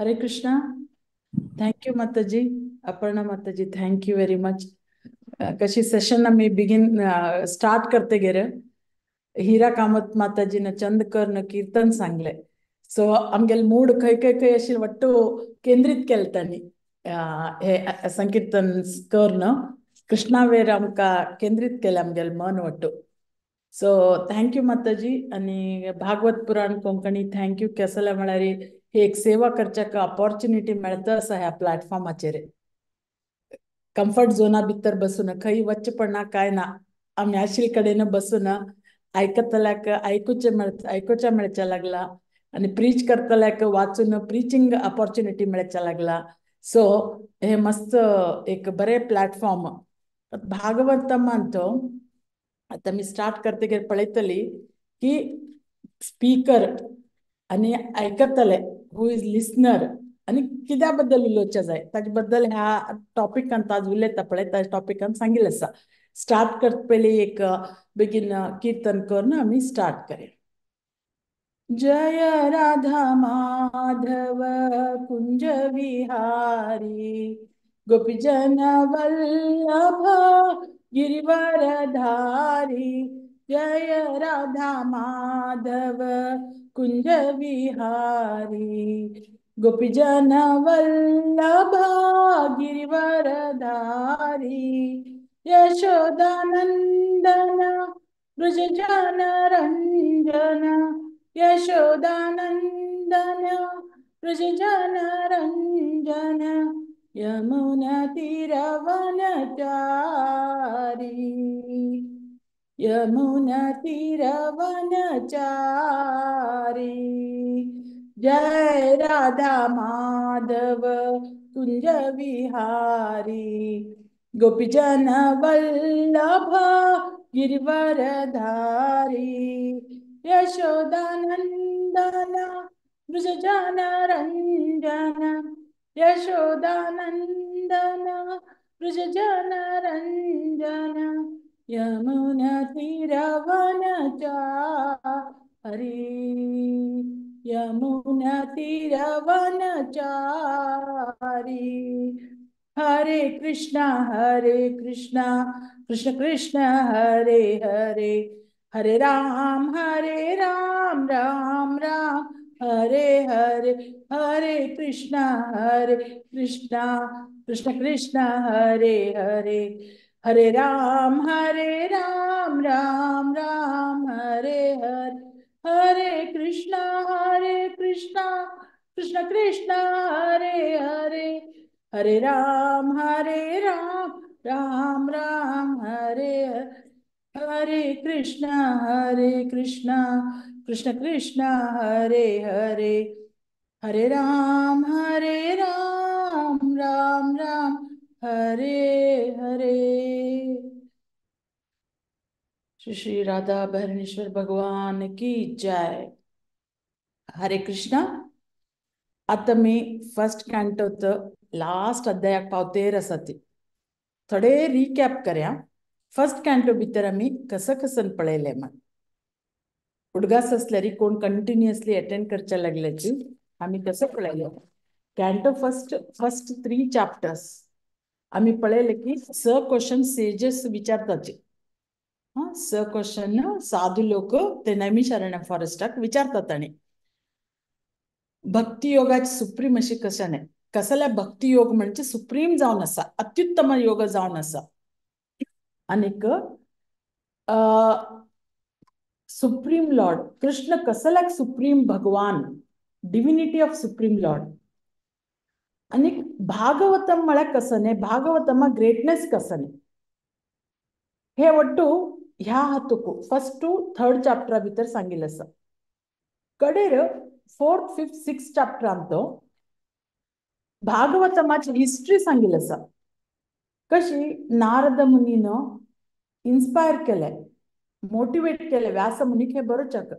Hare Krishna. Thank you Mataji, Aparna Mataji, thank you very much. कशी सेशन आमी बिगीन start करतगीर हिरा कामत माताजीन चंद कर्ण कीर्तन सांगले. सो आमगेले मूड खंय खंय खंय अशी वट्टू केंद्रीत केले तांणी. हे संकीर्तन कर्ण कृष्णावेर आमकां केंद्रीत केलें आमगेलें मन वट्टू. सो thank you माताजी. आनी भागवत पुराण कोंकणी thank you. केसले म्हळ्यार ही एक सेवा करच्याक ऑपॉर्च्युनिटी मेळता आसा ह्या प्लॅटफॉर्माचेर. कम्फर्ट झोना भितर बसून खंय वचचें पडना काय ना, आमी आशिल्ले कडेन बसून आयकतल्याक आयकुचें आयकुचें मेळचें लागला आनी प्रीच करतल्याक वाचून प्रिचींग ऑपॉर्च्युनिटी मेळचें लागला. सो हे मस्त एक बरें प्लॅटफॉर्म. भागवतमान तो आतां आमी स्टार्ट करतकीर पळयतली की स्पीकर आनी आयकतले who is listener आनी कित्या बद्दल उलोवचें जाय ताजे बद्दल ह्या टॉपिकान आज उलयता पळय त्या टॉपिकान सांगिल्लें आसा. स्टार्ट करत पयलीं एक बेगीन कीर्तन करून आमी स्टार्ट करूया. जय राधा माधव कुंज विहारी, गोपीजन वल्लभ गिरिवरधारी. जय राधा माधव कुंज विहारी, गोपीजन वल्लभ गिरिवरधारी. यशोदानंदन ब्रजजन रंजन, यशोदानंदन ब्रजजन रंजन, यमुना तीरवनचारी, यमुना तीरवनचारी. जय राधा माधव कुंज विहारी, गोपीजन वल्लभ गिरिवरधारी. यशोदानंदन ब्रजजन रंजन, यशोदानंदन ब्रजजन रंजन, यमुना तीरवनचारी, यमुना तीरवनचारी. हरे कृष्णा कृष्ण कृष्ण हरे हरे, हरे राम राम राम हरे हरे. हरे कृष्णा कृष्ण कृष्ण हरे हरे, हरे राम राम राम हरे हरे. हरे कृष्णा कृष्ण कृष्ण हरे हरे, हरे राम राम राम हरे हरे. हरे कृष्णा कृष्ण कृष्ण हरे हरे, हरे राम राम राम हरे हरे. श्री श्री राधा बहरणेश्वर भगवान की जय. हरे कृष्णा. आतां मी फर्स्ट कॅन्टोत लास्ट अध्यायाक पावतेर आसा ती थोडे रिकॅप करया. फर्स्ट कॅन्टो भितर आमी कसं कसन पळयलें म्हण उडगास आसल्यार कोण कंटिन्युअसली अटेंड करच्या लागल्याची आमी कसं पळयलें. कॅन्टो फर्स्ट फर्स्ट 3 चॅप्टर्स आमी पळयले की स क्वेश्चन सेजेस विचारताचे. हा स क्वेश्चन साधू लोक ते नैमिषारण्य फॉरेस्टाक विचारतात आनी भक्ती योगाची सुप्रीम अशी कशाने कसल्या भक्ती योग म्हणजे सुप्रीम जावन आसा, अत्युत्तम योग जावन आसा. आनीक सुप्रीम लॉर्ड कृष्ण कसल्याक सुप्रीम भगवान, डिव्हिनिटी ऑफ सुप्रीम लॉर्ड. आनीक भागवतम म्हळ्यार कसने, भागवतमा ग्रेटनेस कसने, हे वट्टू ह्या हातूक फर्स्ट टू थर्ड चॅप्टरा भितर सांगिल्लें आसा. कडेर 4th 5th 6th चॅप्टरान तो भागवतमाची हिस्ट्री सांगिल्ली आसा. कशी नारद मुनीन इन्स्पायर केलें, मोटिवेट केलें व्यासमुनीक हे बरोवच्याक.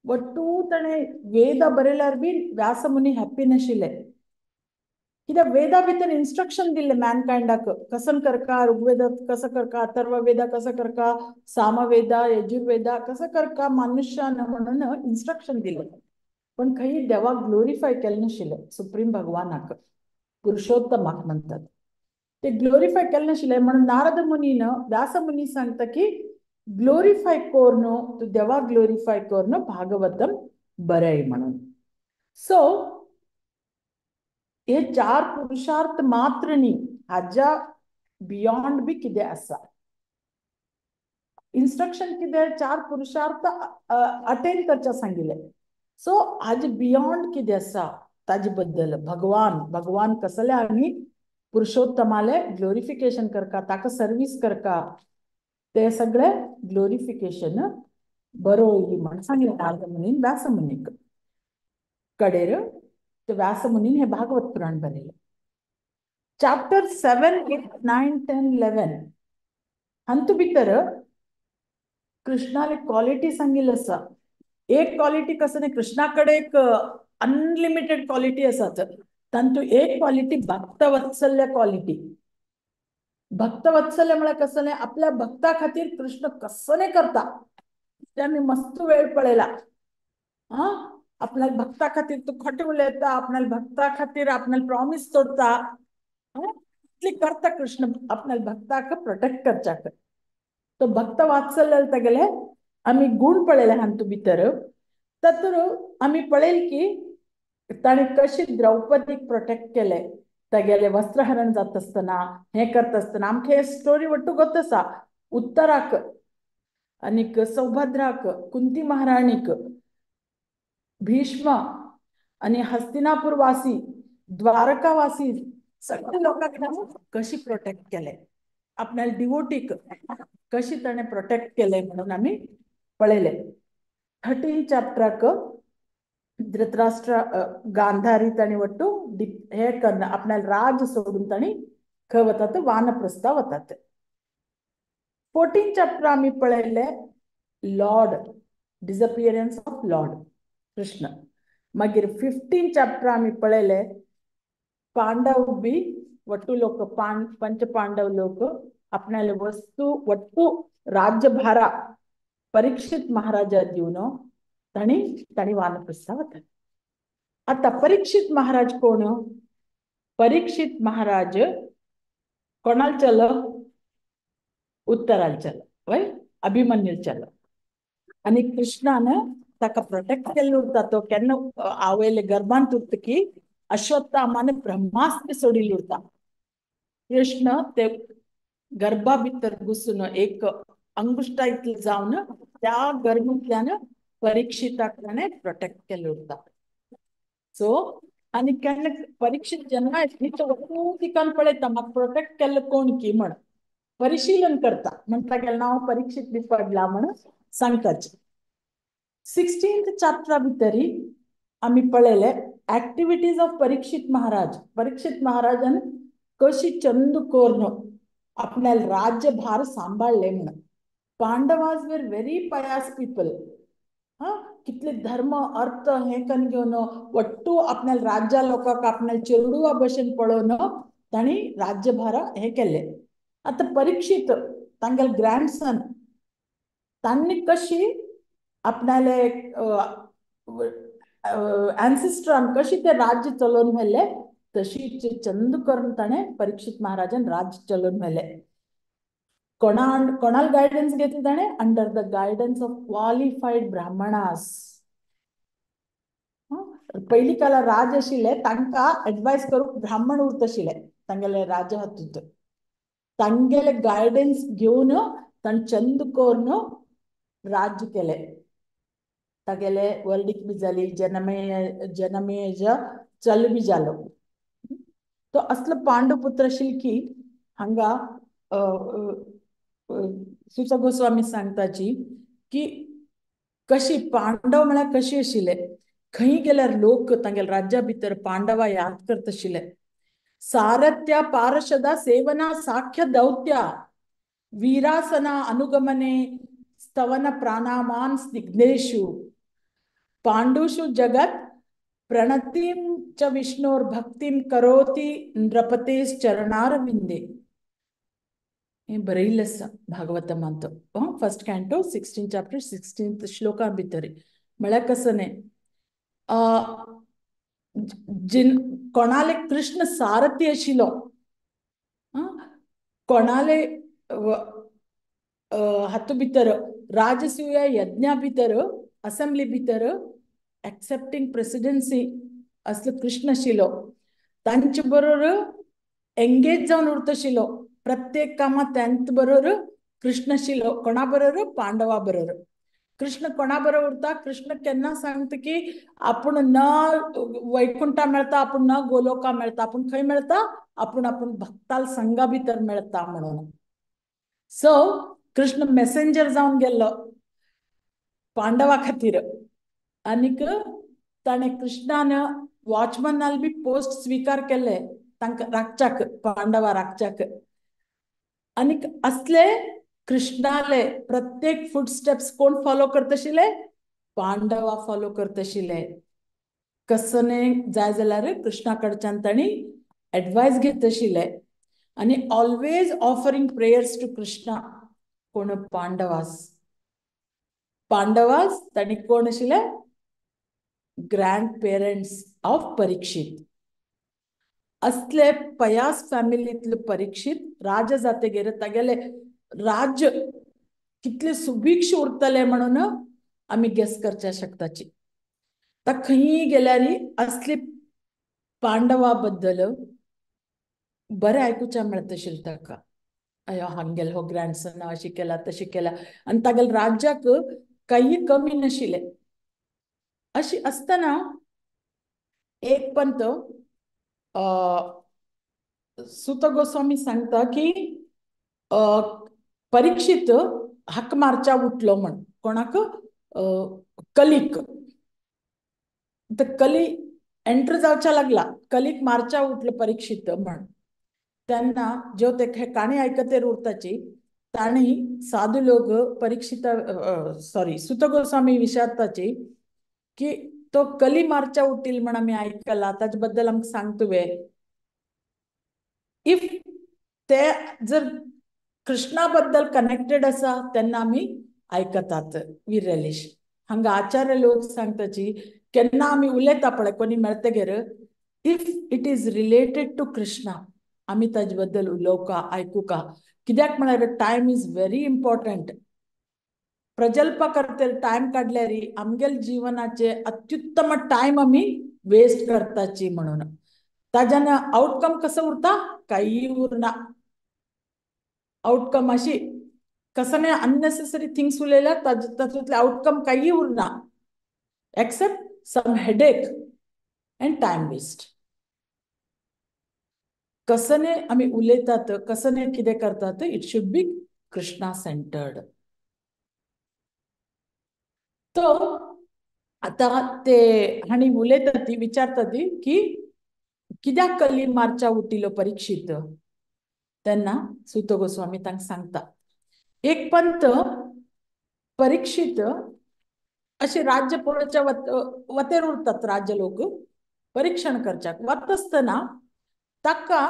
वट्टू ताणें वेदा बरयल्यार बी व्यासमुनी हॅप्पी नाशिल्ले कित्याक वेदा भितर इन्स्ट्रक्शन दिल्लें मॅनकायंडाक कसन करका, ऋग्वेद कसं करका, अथर्ववेदा कसं करका, सामवेदा, यजुर्वेदा कसं करका मनुष्यान म्हणून इन्स्ट्रक्शन दिलें. पण खंय देवाक ग्लोरिफाय केलें नाशिल्लें, सुप्रीम भगवानाक, पुरुषोत्तमाक म्हणतात ते ग्लोरिफाय केलें नाशिल्लें. म्हणून नारद मुनीन व्यास मुनी सांगता की ग्लोरिफाय करून तूं देवाक ग्लोरिफाय करून भागवतम बरय म्हणून. सो हे चार पुरुषार्थ मात्र न्ही, हाज्या बियॉन्ड बी कितें आसा. इन्स्ट्रक्शन कितें, चार पुरुषार्थ अटेन करच्या सांगिल्लें. सो हाजे बियॉन्ड कितें आसा ताजे बद्दल भगवान भगवान कसले आमी पुरुषोत्तमाले ग्लोरिफिकेशन करका, ताका सर्वीस करका, ते सगळे ग्लोरिफिकेशन बरोवली म्हण सांगलें नारद मुनीन व्यास मुनीक. कडेर ते व्यास मुनीन हे भागवत पुराण बरयलें. चॅप्टर 7, 8, 9, 10, 11 हातूंत भितर कृष्णाले क्वालिटी सांगिल्ली आसा. एक क्वालिटी कसं न्ही, कृष्णा कडेन एक अनलिमिटेड क्वालिटी आसात, तातूंत एक क्वालिटी भक्तवत्सल्य क्वालिटी. भक्तवत्सल्य म्हळ्यार कसं न्ही, आपल्या भक्ता खातीर कृष्ण कसं न्ही करता ते आमी मस्त वेळ पळयला. आं, आपल्या भक्ता खातीर तो खोटें उलयता, आपल्या भक्ता खातीर आपणाक प्रॉमीस तोडटा, इतली करता कृष्ण आपल्या भक्ताक प्रोटेक्ट करच्याक. तो भक्त वात्सल्य तागेले आमी गुण पळयले हातूंत भितर. तातूंत आमी पळयल की ताणें कशी द्रौपदीक प्रोटेक्ट केलें, तागेलें वस्त्रहरण जाता आसतना, हें करता आसतना. आमकां हे स्टोरी वट्टू गोत आसा. उत्तराक आनीक सौभद्राक, कुंती महाराणीक, भीष्म आनी हस्तिनापूरवासी, द्वारकावासी सगळ्या लोकांक कशी प्रोटेक्ट केले, आपल्या डिवोटीक कशी ताणें प्रोटेक्ट केले म्हणून आमी पळयलें. 13 चॅप्टराक धृतराष्ट्र गांधारी ताणी वट्टू हे कन्न आपल्या राज सोडून ताणी खंय वतात, वानप्रस्था वतात. 14 चॅप्टर आमी पळयले lord, disappearance of lord Krishna. मागीर 15 चॅप्टर आमी पळयले पांडव बी वट्टू लोक, पंच पांडव लोक आपणाले वस्तू वट्टू राज्यभारा परीक्षित महाराजा दिवन ताणी ताणी वानप्रस्था वतात. आतां परीक्षित महाराज कोण? परीक्षित महाराज कोणाल चलो? उत्तराल चलो, वय अभिमन्यूल चलो. आनी कृष्णान ताका प्रोटेक्ट केल्लो उरता. तो केन्ना आवयले गर्भांत उरता की अश्वत्थामान ब्रह्मास्त्र सोडिल्लें उरता. कृष्ण ते गर्भा भितर घुसून एक अंगुष्ठा इतले जावन त्या गर्भांतल्यान परीक्षिताक ताणें प्रोटेक्ट केल्लें उरता. सो आनी केन्ना परीक्षित जेन्ना तो दिकान पळयता म्हाका प्रोटेक्ट केल्लो कोण की म्हण परिशीलन करता, म्हणटा गेलें नांव परीक्षित बी पडला म्हण सांगताच. 16th चॅप्टरा भितरी आमी पळयले ऍक्टिविटीज ऑफ परीक्षित महाराज. परीक्षित महाराजान कशी चंद कोर्न आपल्या राज्यभार सांबाळले म्हण. Pandavas were very pious people. हा, कितले धर्म अर्थ हे कन घेवन वट्टू आपल्या राज्या लोकांक आपल्या चेडुवा भशेन पळोवन तांणी राज्यभार हे केले. आतां परीक्षित तांगेले ग्रँडसन तांणी कशी आपणाले एन्सिस्टरान कशी ते राज्य चलोवन व्हेले तशी चंद करून ताणें परीक्षित महाराजान राज्य चलोवन व्हेले. कोणाल गायडन्स घेतली ताणें? Under the guidance of qualified Brahmanas. पयलीं काळार राज आशिल्ले तांकां एडवायस करूंक ब्राह्मण उरता आशिल्ले तांगेले राजा हातूंत. तांगेले गायडन्स घेवन ताणें चंद करून राज्य केलें. तागेले वर्डीक बी जाली, जनमेज चल बी जालो. तो असलो पांडुपुत्र आशिल्लो की हांगा सुचा गोस्वामी सांगताची की कशी पांडव म्हळ्यार कशी आशिल्ले, खंय गेल्यार लोक तांगेले राज्या भितर पांडवा याद करता आशिल्ले. सारथ्या पार्षदा सेवना साख्य दौत्या वीरासना अनुगमने स्तवन प्राणामान स्निग्धेषु पांडुषु जगत प्रणतिं च विष्णोर्भक्तिं करोति नृपतेश्चरणारविंदे. हें बरयिल्लें आसा भागवतमांत, फर्स्ट कॅन्टो 16 चॅप्टर 16 श्लोका भितर. म्हळ्यार कसं न्ही, कोणाले कृष्ण सारथी आशिल्लो, कोणाले हातूंत भितर राजसूय यज्ञा भितर असेंब्ली भितर एक्सेप्टींग प्रेसिडेन्सी असलो कृष्ण आशिल्लो, तांचे बरोबर एंगेज जावन उरता आशिल्लो, प्रत्येक कामात तांचे बरोबर कृष्ण आशिल्लो. कोणा बरोबर? पांडवा बरोबर. कृष्ण कोणा बरोबर उरता? कृष्ण केन्ना सांगता की आपूण न वैकुंठा मेळटा, आपूण न गोलोका मेळटा, आपूण खंय मेळटा? आपूण आपूण भक्ताल संघा भितर मेळटा म्हणून. सो कृष्ण मेसेंजर जावन गेल्लो पांडवा खातीर. आनीक ताणें कृष्णान वॉचमनाल बी पोस्ट स्वीकार केले तांकां राखच्याक, पांडवा राखच्याक. आनीक असले कृष्णाले प्रत्येक फूट स्टेप्स कोण फॉलो करतशिले? पांडवा फॉलो करतशिले. कसने जाय जाल्यार कृष्णा कडच्यान तांणी एडवायस घेतशिले आनी always offering prayers to Krishna. कोण? पांडवास. पांडवास तांणी कोण आशिल्ले? Grand parents of Parikshit. असले पयास फॅमिलींतले परीक्षित राजा जातगीर तागेले राज्य कितले सुभिक्ष उरतले म्हणून आमी गेस करच्या शकताची. ता खंय गेल्यार असले पांडवा बद्दल बरें आयकुच्या मेळतशील ताका. अयो हांगेल हो ग्रँडसन अशी केला तशी केला आनी तागेले राज्याक कांय कमी नाशिल्लें. अशी आसतना एक पंत सुत गोस्वामी सांगता की परीक्षित हाक मारच्या उठलो म्हण. कोणाक? कलीक. तर कली एंटर जावच्या लागला, कलीक मारच्या उठलो परीक्षित म्हण. तेन्ना ज्यो ते काणी आयकतेर उरताची ताणी साधू लोक परीक्षित सॉरी सुत गोस्वामी विचारताची की तो कली मारच्या उठील म्हण आमी आयकला, ताजे बद्दल आमकां सांग तुवें. If ते जर कृष्णा बद्दल कनेक्टेड आसा तेन्ना आमी आयकतात. We relish. हांगा आचार्य लोक सांगताची केन्ना आमी उलयता पळय कोणी मेळतगीर, if it is related to Krishna आमी ताजे बद्दल उलोवका आयकुका. कित्याक म्हळ्यार time is very important. Prajalpa करते टायम काडल्यार आमगेले जीवनाचे अत्युत्तम टायम आमी वेस्ट करताची म्हणून. ताज्यान आउटकम कसो उरता? कांय उरना. आउटकम अशी कसं नाही अननेसेसरी थिंग्स उलयल्या तातूंतले आउटकम कांय उरना except some headache and time waste. कसने आमी उलयतात, कसने कितें करतात, it should be Krishna centred. तो आतां ते हांणी उलयता ती विचारता ती की कित्याक कली मारच्या उठिलो परीक्षित? तेन्ना सुत गोस्वामी तांकां सांगता एक पंत परीक्षित अशे राज्य पळोवच्या वतेर उरतात राज्य लोक परीक्षण करच्याक वता आसतना ताका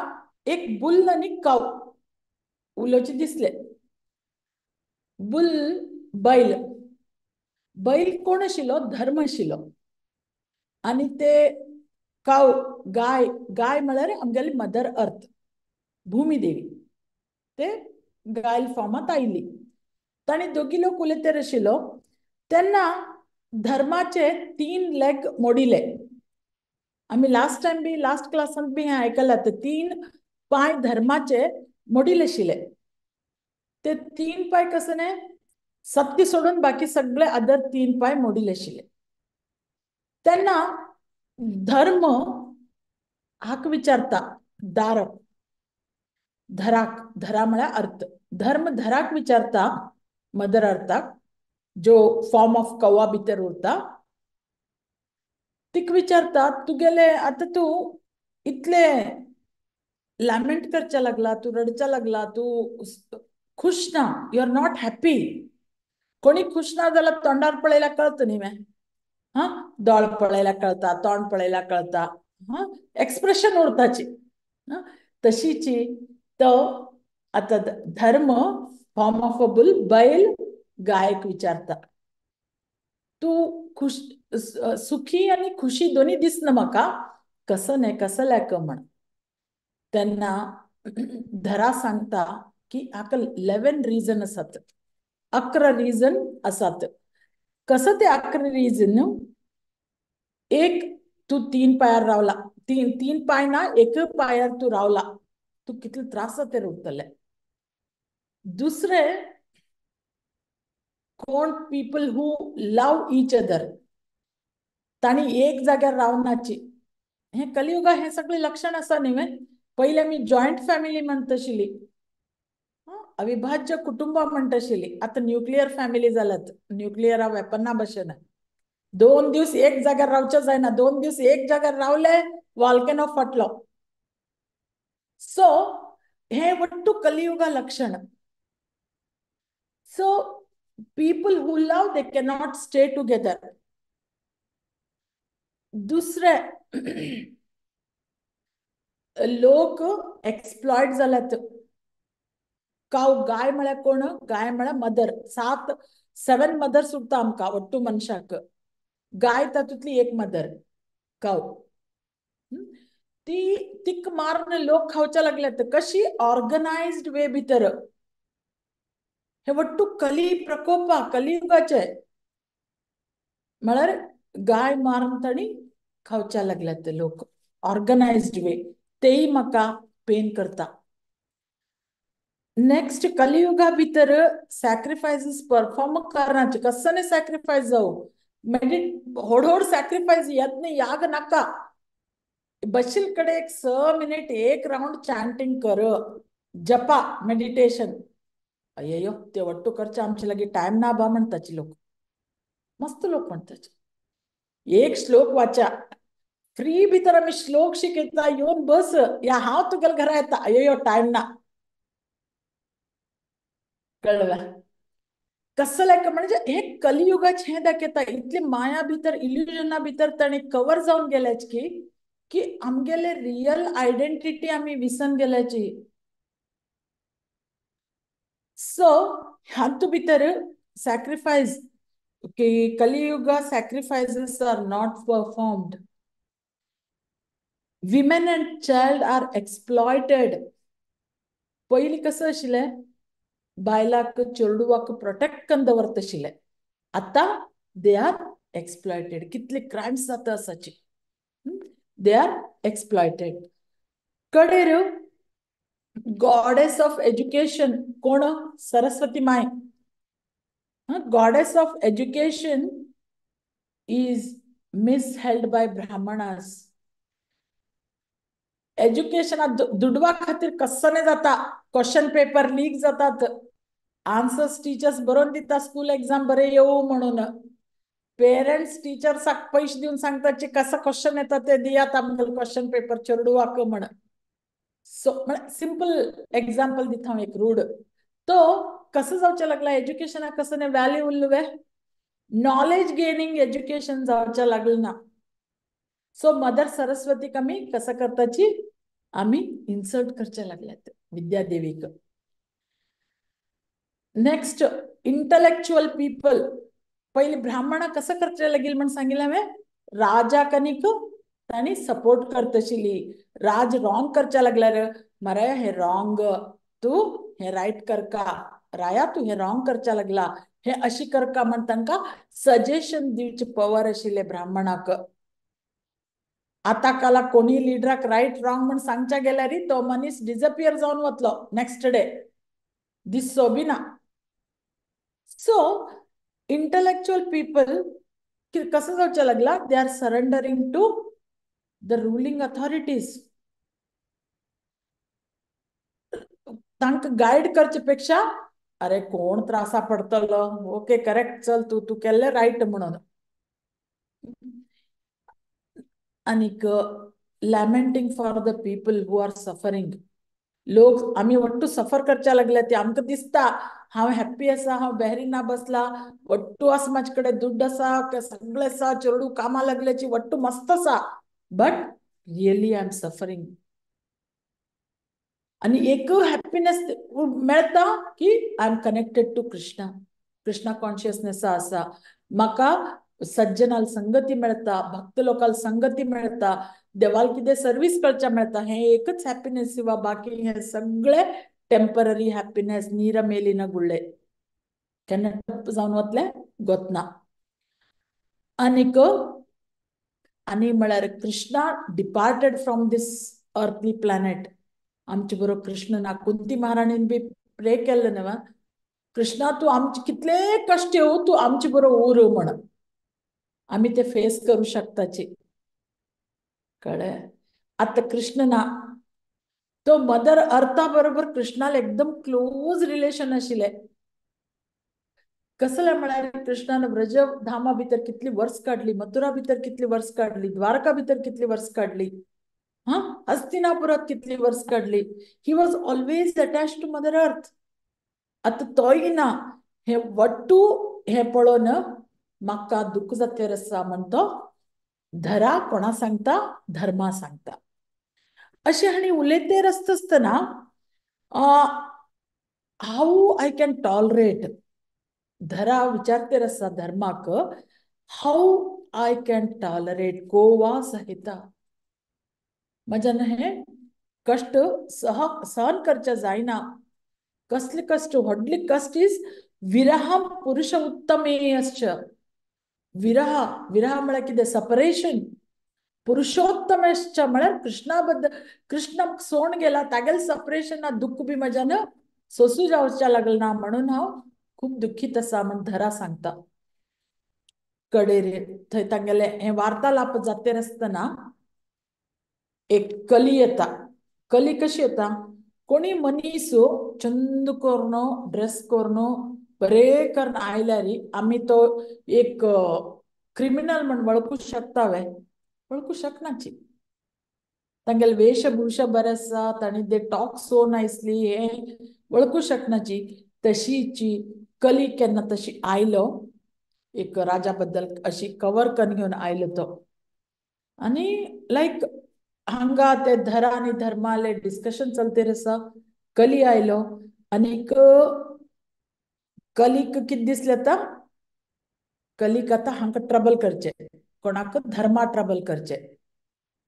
एक बुल आनी काव उलोवचे दिसले. बुल बैल, बैल कोण आशिल्लो? धर्म आशिल्लो. आनी ते काव गाय, गाय म्हळ्यार आमगेली मदर अर्थ भूमिदेवी, ते गायल फॉर्मांत आयली. ताणी दोगी लोक उलयतेर आशिल्लो तेन्ना धर्माचे 3 लेग मोडिले. आमी लास्ट टायम बी लास्ट क्लासांत बी हें आयकलां, ते 3 पांय धर्माचे मोडिले आशिल्ले. ते 3 पांय कशें न्ही सत्य सोडून बाकी सगळे अदर 3 पांय मोडिले आशिल्ले. तेन्ना धर्म हाक विचारता दारक धराक, धरा म्हळ्यार अर्थ, धर्म धराक विचारता मदर अर्थाक जो फॉर्म ऑफ कवा भितर उरता तिका विचारता तुगेले आतां तूं इतले लॅमेंट करच्या लागला, तूं रडच्या लागला, तूं खुश ना, you are not happy. कोणी खुश ना जाल्यार तोंडार पळयल्यार कळता न्ही मॅ, हां दोळ पळयल्यार कळता, तोंड पळयल्यार कळता, हां एक्सप्रेशन उरताची. तशीची तो आतां धर्म फॉर्म ऑफ अ बुल बैल गायक विचारता. तूं खुश सुखी आनी खुशी दोनी दिसना म्हाका, कसं न्ही कसं लायक म्हण. तेन्ना धरा सांगता की हाका 11 रिजन आसात, 11 रिजन आसात. कसं ते 11 रिजन? एक, तूं 3 पायार रावला, तीन पाय ना, एक पायार तूं रावला, तूं कितले त्रास जाते उरतले. दुसरे, कोण people who love each other, तांणी एक जाग्यार रावनाची. हें कलियुगा हें सगळें लक्षण आसा न्ही. पयलीं आमी जॉयंट फॅमिली म्हणटाशिल्ली, अविभाज्य कुटुंबां म्हणटाशिल्ली, आतां न्युक्लियर फॅमिली जाल्यात, न्युक्लियर वेपना भशेन. 2 दीस एक जाग्यार रावचें जायना, 2 दीस एक जाग्यार रावले वॉल्केनो फाटलो. सो हें वट्टू कलियुगा लक्षण. So people who love they cannot stay together. दुसरे, लोक एक्सप्लॉयट जाल्यात. काव गाय म्हळ्यार कोण? गाय म्हळ्यार मदर. 7 मदर्स उरता आमकां वट्टू मनशाक. गाय तातूंतली एक मदर काव, ती तिक मारून लोक खावच्या लागल्यात. कशी? ऑर्गनायज्ड वे भितर. हे वट्टू कली प्रकोपा, कलियुगाचे. म्हळ्यार गाय मारून तांणी खावच्या लागल्यात लोक ऑर्गनायज्ड वे, तेय म्हाका पेन करता. नेक्स्ट, कलियुगा भितर सॅक्रिफायसीस परफॉर्म करनाचे. कसने सॅक्रिफायस जावं, होड होड सॅक्रिफायस यत्न याग नाका. बशील कडे एक 6 मिनिट एक राउंड चॅन्टिंग कर, जपा, मेडिटेशन. अय्यो ते वट्टू करचे आमचे लागी टायम ना बा म्हणटाचे लोक, मस्त लोक म्हणटाचे. एक श्लोक वाचा, फ्री भितर आमी श्लोक शिकयता, येवन बस, या हांव तुगेल्या घरा येता, अय्यो टायम ना. कळ्ळें? कसं लायक म्हणजे हे कलियुगाचे हें दाखयता, इतली माया भितर इल्युजना भितर ताणें कवर जावन गेल्याच की की आमगेले रियल आयडेंटिटी आमी विसरून गेल्याची. सो हातूंत भितर सॅक्रिफायस की Kaliyuga sacrifices are not performed. Women and child are exploited. पयलीं कसं आशिल्लें, बायलाक चेडवाक प्रोटेक्ट करून दवरताशिल्ले, आतां they are exploited. कितले क्रायम्स जाता आसाची, they are exploited. कडेर goddess of education कोण? Saraswati Mai. Goddess of education is misheld by Brahmanas. एज्युकेशनात दुडवा खातीर कसने जाता, क्वेश्चन पेपर लीक जातात, आन्सर्स टीचर्स बरोवन दिता स्कूल एक्झाम बरे येवं म्हणून, पेरेंट्स टीचर्साक पैसे दिवन सांगतात कसं क्वेश्चन येता ते दियात आमकां क्वेश्चन पेपर चेडवाक म्हण. सो म्हळ्यार सिंपल एक्झाम्पल दिता हांव एक रूड. तो कसं जावचें लागला एज्युकेशनाक कसं व्हॅल्यू उरलें, नॉलेज गेनिंग एज्युकेशन जावचें लागलें ना. सो मदर सरस्वतीक आमी कसं करताची, आमी इन्सर्ट करचे लागल्यात विद्यादेवीक. Next, intellectual people. पयलीं ब्राह्मणा कसं करचे लागील म्हण सांगिल्लें हांवें, राजा कनिक तांणी सपोर्ट करतशिली. राज रॉंग करच्या लागल्यार मरे हे रॉंग, तूं हे रायट करका, राया तूं हे रॉंग करच्या लागला, हे अशी करका म्हण तांकां सजेशन दिवचे पवर आशिल्ले ब्राह्मणाक. आतां काला कोणी लिडराक रायट रॉंग म्हण सांगच्या गेल्यार तो मनीस डिसअपियर जावन वतलो नेक्स्ट डे, दिसचो बी ना. सो इंटलेक्च्युअल पीपल कसं जावचें लागला, they are surrendering to the ruling authorities. तांकां गायड करचे पेक्षा अरे कोण त्रासा पडतलो, ओके करेक्ट चल तूं तूं केल्लें रायट म्हणून. आनीक lamenting for the people who are suffering. लोक आमी वट्टू सफर करच्या लागले ते आमकां दिसता हांव हॅप्पी आसा, हांव बॅरिना बसला, वट्टू आसा म्हाजे कडेन, दुड्ड आसा, सगळें आसा, चेडूं कामां लागल्याची, वट्टू मस्त आसा, but really I am suffering. आनी एक हॅप्पीनेस मेळटा की I am connected to Krishna, Krishna consciousness आसा म्हाका. सज्जनाल संगती मेळता, भक्त लोकांक संगती मेळता, देवाल कितें सर्वीस करच्या मेळता, हें एकच हॅपीनेस सिवा बाकी हें सगळें टेम्पररी हॅपीनेस. नीर मेलिन गुळ्ळे केन्ना टप्प जावन वतलें गोतना. आनीक आनी म्हळ्यार Krishna departed from this earthly planet. आमचे बरोबर कृष्ण ना. कुंती महाराणीन बी प्रे केल्लें न्हय, कृष्णा तूं आमचे कितले कश्ट येवं तूं आमचे बरोबर उर म्हण, आमी ते फेस करूं शकताची. कळ्ळें? आतां कृष्ण ना, तो मदर अर्था बरोबर कृष्णाल एकदम क्लोज रिलेशन आशिल्लें. कसलें म्हळ्यार कृष्णान व्रज धामा भितर कितली वर्स काडली, मथुरा भितर कितली वर्स काडली, द्वारका भितर कितली वर्स काडली, हा हस्तिनापुरात कितली वर्स काडली. He was always attach to mother earth. आतां तोय ना, हे वट्टू हें पळोवन म्हाका दुःख जातेर आसा म्हण तो धरा कोणा सांगता, धर्मा सांगता. अशें हांणी उलयतेर आसता आसतना how I can tolerate, धरा विचारतेर आसा धर्माक, how I can tolerate Goa सहिता. म्हज्यान हें कश्ट सहन करचें जायना. कसले कश्ट, व्हडले कश्ट is विरहम पुरुष उत्तमेयश्च. विरह, विरह म्हळ्यार कितें, सेपरेशन. पुरुषोत्तमेश्च म्हळ्यार कृष्णा बद्दल, कृष्ण सोण गेला तागेले सेपरेशन दुःख बी म्हज्यान सोसूं जावचें लागलें ना म्हणून हांव खूब दुःखीत आसा म्हण धरा सांगता. कडेर थंय तांगेले हें वार्तालाप जातेर आसतना एक कली येता. कली कशी येता, कोणी मनीस चंद करून ड्रेस करून बरे करून आयल्यार आमी तो एक क्रिमिनल म्हण वळखूं शकता वे, वळखूं शकनाची. तांगेले वेशभूषा बरें आसा, तांणी they talk so nicely, हें वळखूं शकनाची. तशीची कली केन्ना तशी आयलो, एक राजा बद्दल अशी कवर करून घेवन आयलो तो. आनी लायक हांगा ते धरा आनी धर्माले डिस्कशन चलतेर आसा. कली आयलो आनीक कलीक कितें दिसलें आतां, कलीक आतां हांकां ट्रबल करचें, कोणाक धर्मा ट्रबल करचें.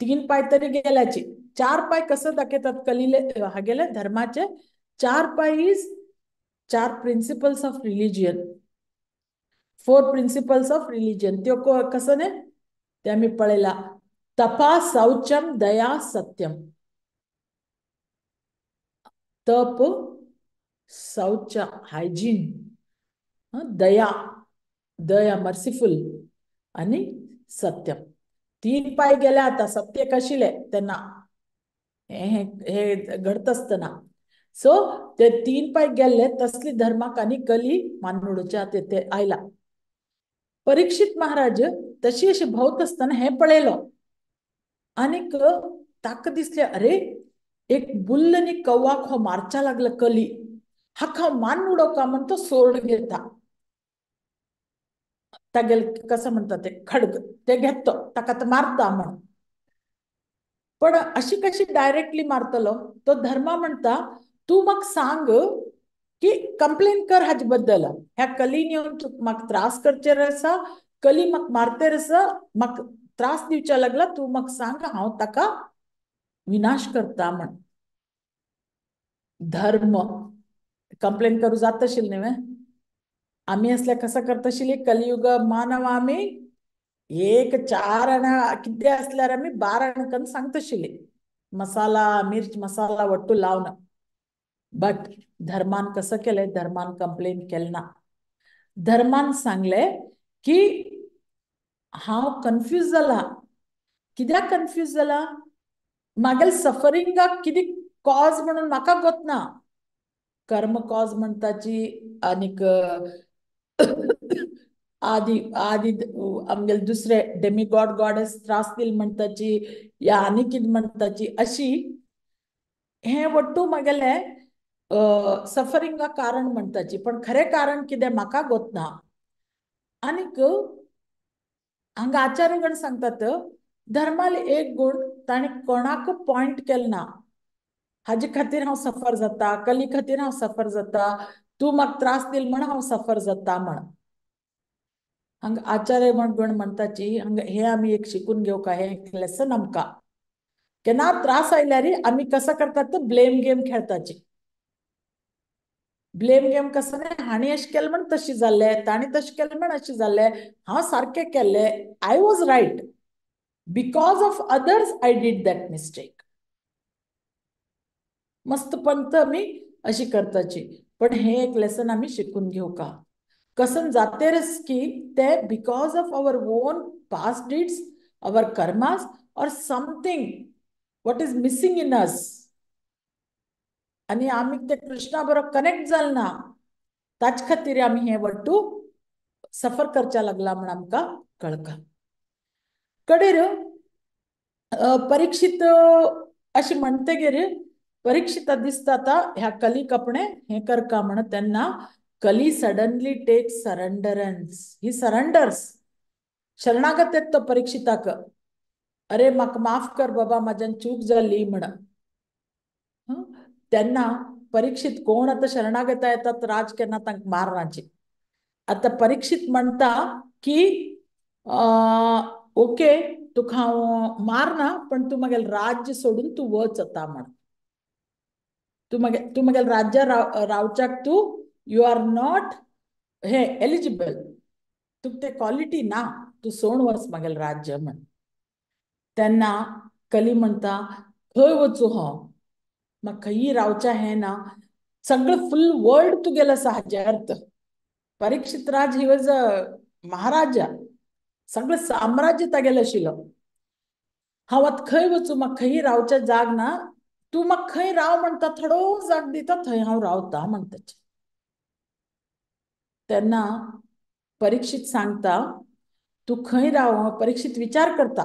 3 पांय तरी गेल्याची, 4 पांय कसो दाखयतात कलीले हागेले धर्माचे, 4 पांय is 4 principles of religion, 4 principles of religion. त्यो कसो न्ही ते आमी पळयला, तपा शौचम दया सत्यम. तप, शौच हायजीन, दया, दया मर्सिफुल, आनी सत्यम. 3 पांय गेले आतां, सत्य कशिले तेन्ना हे हे घडत आसतना. सो ते 3 पांय गेल्ले तसली धर्माक आनी कली मानवडच्या ते आयला. परीक्षित महाराज तशी अशी भोंवत आसतना हें पळयलो आनीक ताका दिसलें, अरे एक बुल्ल नी कौवाक हो मारच्या लागला कली, हाका हांव मान उडोवका म्हण तो सोर्ण घेता. तागेले कसं म्हणटा ते खडग ते घेतो, ताका तो मारता म्हण. पण अशी कशी डायरेक्टली मारतलो, तो धर्मा म्हणटा तूं म्हाका सांग की कंप्लेन कर हाजे बद्दल, ह्या कलीन येवन तूं म्हाका त्रास करचेर आसा, कली म्हाका मारतेर आसा, म्हाका त्रास दिवच्या लागला, तूं म्हाका सांग हांव ताका विनाश करता म्हण. धर्म कंप्लेन करूं जाता आशिल्लें न्ही, आमी असल्या कसं करता आशिल्ली, कलियुग मानव आमी एक 4 आणा कितें आसल्यार आमी 12 आणा करून सांगता आशिल्ली, मसाला मिर्च मसाला वट्टू लावन. बट धर्मान कसं केलें, धर्मान कंप्लेन केलें ना. धर्मान सांगलें की हांव कन्फ्यूज जाला. कित्याक कन्फ्यूज जाला, म्हागेले सफरिंगाक कितें कॉज म्हणून म्हाका गोतना. कर्म कॉज म्हणटाची आनीक आदी आदी आमगेले दुसरे डेमिगॉड गॉडेस त्रास दिल म्हणटाची या आनी कितें म्हणटाची, अशी हें वट्टू म्हागेलें सफरिंगाक कारण म्हणटाची, पण खरें कारण कितें म्हाका गोतना. आनीक हांगा आचार्यगण सांगतात धर्माल एक गुण, ताणें कोणाक पॉयंट केलें ना, हाजे खातीर हांव सफर जाता, कली खातीर हांव सफर जाता, तूं म्हाका त्रास दिल म्हण हांव सफर जाता म्हण. हांगा आचार्य गण म्हणताची हांगा हे आमी एक शिकून घेवका, हे एक लेसन आमकां. केन्ना त्रास आयल्यार आमी कसो करतात तर ब्लेम गेम खेळताची. ब्लेम गेम कसो न्ही, हांणी अशें केलें म्हण तशें जालें, तांणी तशें केलें म्हण अशें जालें, हांव सारकें केल्लें, I was right, because of others I did that mistake. मस्त पंत आमी अशी करताची. पण हे एक लेसन आमी शिकून घेवका. कसन जातेरच की ते because of our own past deeds, our karmas or something what is missing in us, आनी आमी ते कृष्णा बरोबर कनेक्ट जाल ना, ताचे खातीर आमी हे वट्टू सफर करच्या लागला म्हण आमकां कळका. कडेर परीक्षित अशें म्हणटगीर परीक्षिता दिसता आतां ह्या कलीक आपणें हें करका म्हण. तेन्ना Kali suddenly take surrenderance, he surrenders, शरणागत येता तो परीक्षिताक. अरे म्हाका माफ कर बाबा, म्हाज्यान चूक जाली म्हण. तेन्ना परीक्षित कोण आतां शरणागता येतात राज केन्ना तांकां मारनाची. आतां परीक्षित म्हणटा की ओके तुका हांव मारना, पण तूं म्हागेलें राज्य सोडून तूं वच आतां म्हण. तूं म्हागेलें राज्य रावच्याक तूं you are not hey eligible, तुका ते क्वॉलिटी ना, तूं सोड वच म्हागेलें राज्य म्हण. तेन्ना कली म्हणटा खंय वचूं हांव, म्हाका खंयी रावच्या हें ना, सगळें फुल वर्ल्ड तुगेलें आसा. हाजे अर्थ परीक्षित राज he was a महाराजा, सगळें साम्राज्य तागेलें आशिल्लो. हांव आतां खंय वचूं, म्हाका खंयी रावच्या जाग ना, तूं म्हाका खंय राव म्हणटा, थोडो जाग दिता थंय हांव रावता म्हणटा. तेन्ना परीक्षित सांगता तूं खंय राव. परीक्षित विचार करता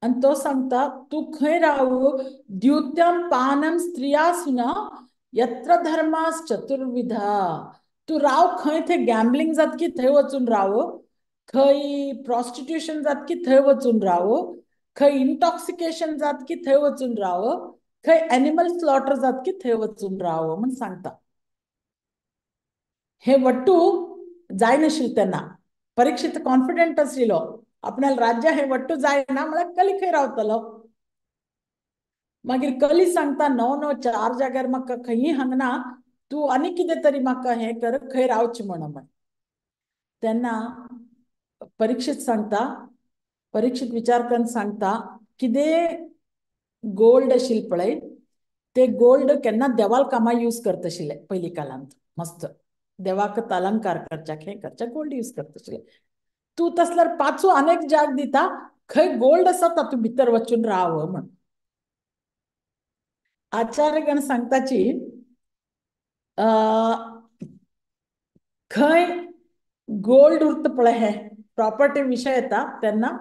आनी तो सांगता तूं खंय राव, द्युत्यम पानम स्त्रिया सुना यत्र धर्मास चतुर्विधा. तूं राव खंय, थंय गॅम्बलिंग जातकी थंय वचून राव, खंय प्रॉस्टिट्युशन जातकी थंय वचून राव, खंय इंटॉक्सिकेशन जातकी थंय वचून राव, खंय एनिमल स्लॉटर जातकी थंय वचून राव म्हण सांगता. हे वट्टू जायनाशिल्लें तेन्ना. परीक्षित कॉन्फिडंट आशिल्लो आपणाले राज्य हे वट्टू जायना म्हळ्यार कली खंय रावतलो. मागीर कली सांगता नो नो चार जाग्यार म्हाका खंयी हांगना, तूं आनी कितें तरी म्हाका हें कर, खंय रावचें म्हण म्हण. तेन्ना परीक्षित सांगता, परीक्षित विचार करून सांगता कितें गोल्ड आशिल्लें पळय, ते गोल्ड केन्ना देवाल कामां यूज करता आशिल्ले पयलीं काळांत, मस्त देवाक अलंकार करच्याक हें करच्याक गोल्ड यूज करता आशिल्ले. तूं तसल्यार पांचू अनेक जाग दिता, खंय गोल्ड आसा तातूंत भितर वचून राव म्हण. आचार्यगण सांगताची खंय गोल्ड उरता पळय, हे प्रॉपर्टी विशय येता तेन्ना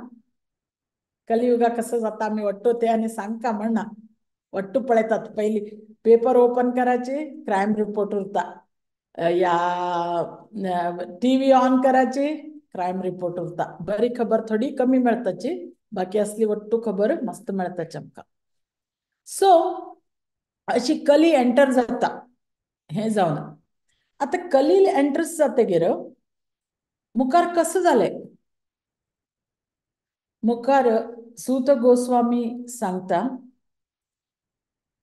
कलियुगा कसं जाता आमी वट्टू ते आनी सांगका म्हणना, वट्टू पळयतात. पयलीं पेपर ओपन करायचे क्रायम रिपोर्ट उरता, या टीव्ही ऑन करायची क्रायम रिपोर्ट उरता. बरी खबर थोडी कमी मेळताची, बाकी असली वट्टू खबर मस्त मेळताची आमकां. सो अशी कली एंटर जाता हें जावन. आतां कली एंटर जातगीर मुखार कसं जालें, मुखार सूत गोस्वामी सांगता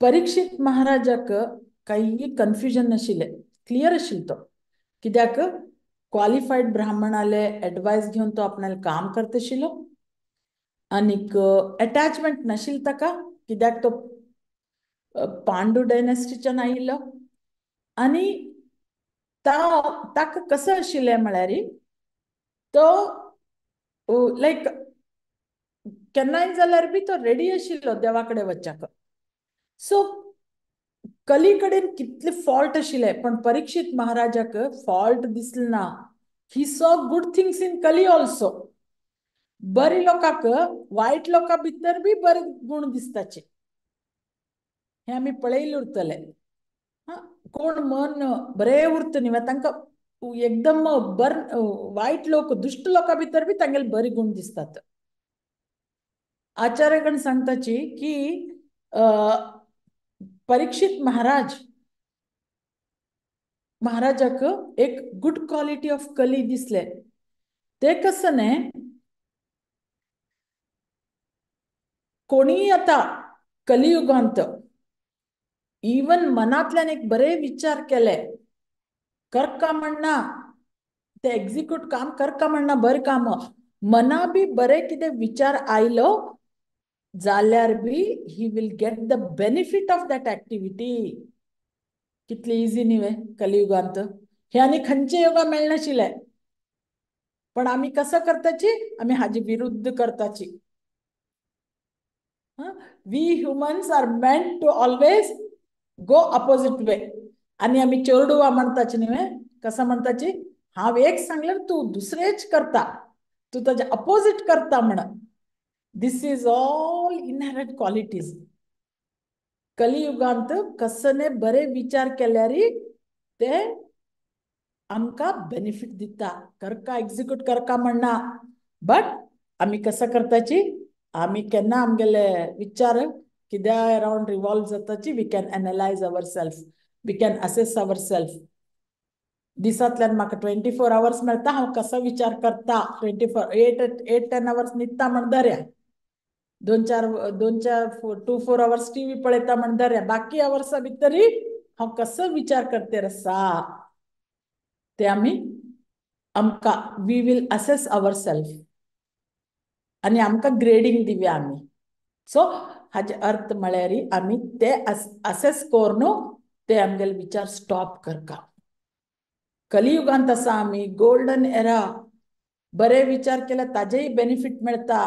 परीक्षित महाराजाक काही कन्फ्युजन नाशिल्लें, क्लियर आशिल्लो तो. कित्याक क्वालिफायड ब्राह्मणाले एडवायस घेवन तो आपणाले काम करता आशिल्लो आनीक एटॅचमेंट नाशिल्लें ताका, कित्याक तो पांडू डायनेस्टीच्यान आयिल्लो. आनी ताका कसं आशिल्लें म्हळ्यार तो लायक केन्नाय जाल्यार बी तो रेडी आशिल्लो देवा कडेन वच्चाक. सो कली कडेन कितले फॉल्ट आशिल्ले, पण परीक्षित महाराजाक फॉल्ट दिसले ना. He saw good things in Kali also. बरी लोकांक वायट लोकां भितर बी बरे गुण दिसताचे, हे आमी पळयले उरतले. कोण मन बरें उरता न्ही, तांकां एकदम बर वायट लोक दुश्ट लोकां भितर बी तांगेले बरे गुण दिसतात. आचार्यगण सांगताची की परीक्षित महाराज महाराजाक एक गुड क्वालिटी ऑफ कली दिसले. ते कसं न्ही, कोणीय आतां कलियुगांत इवन मनांतल्यान एक बरे विचार केले करका म्हणना, ते एक्झिक्यूट काम करका म्हणना, बरें काम मना बी बरे कितें विचार आयलो जाल्यार बी he will get the benefit of that activity. कितली इजी न्ही वे कलियुगांत. हे आनी खंयचे योगा मेळनाशिल्ले, पण आमी कसं करताची, आमी हाजे विरुद्ध करताची. We humans are meant to always go opposite way. आनी आमी चेरडुवा म्हणताची न्ही, कसं म्हणताची, हांव एक सांगल्यार तूं दुसरेच करता, तूं ताजे अपोजिट करता म्हण. This is all inherent qualities. कलियुगांत कसने बरे विचार केल्यार ते आमकां बेनिफीट दिता. करका एक्झिक्यूट करका म्हणना, बट आमी कसं करताची, आमी केन्ना आमगेले विचार कित्या अरावंड रिवॉल्व जाताची, we can analyse our self, we can assess our self. दिसांतल्यान म्हाका 24 आवर्स मेळटा, हांव कसो विचार करता, 24 8 10 आवर्स न्हिदता म्हण धरया, 2 4 2 4 आवर्स टीव्ही पळयता म्हण धरया, बाकी आवर्सा भितरी हांव कसो विचार करते आसा ते आमी आमकां we will assess our self आनी आमकां ग्रेडींग दिवया आमी. सो हाजे अर्थ म्हळ्यार आमी ते असेस करून ते आमगेले विचार स्टॉप करका. कलियुगांत आसा आमी, गोल्डन एरा, बरे विचार केले ताजेय बेनिफीट मेळटा.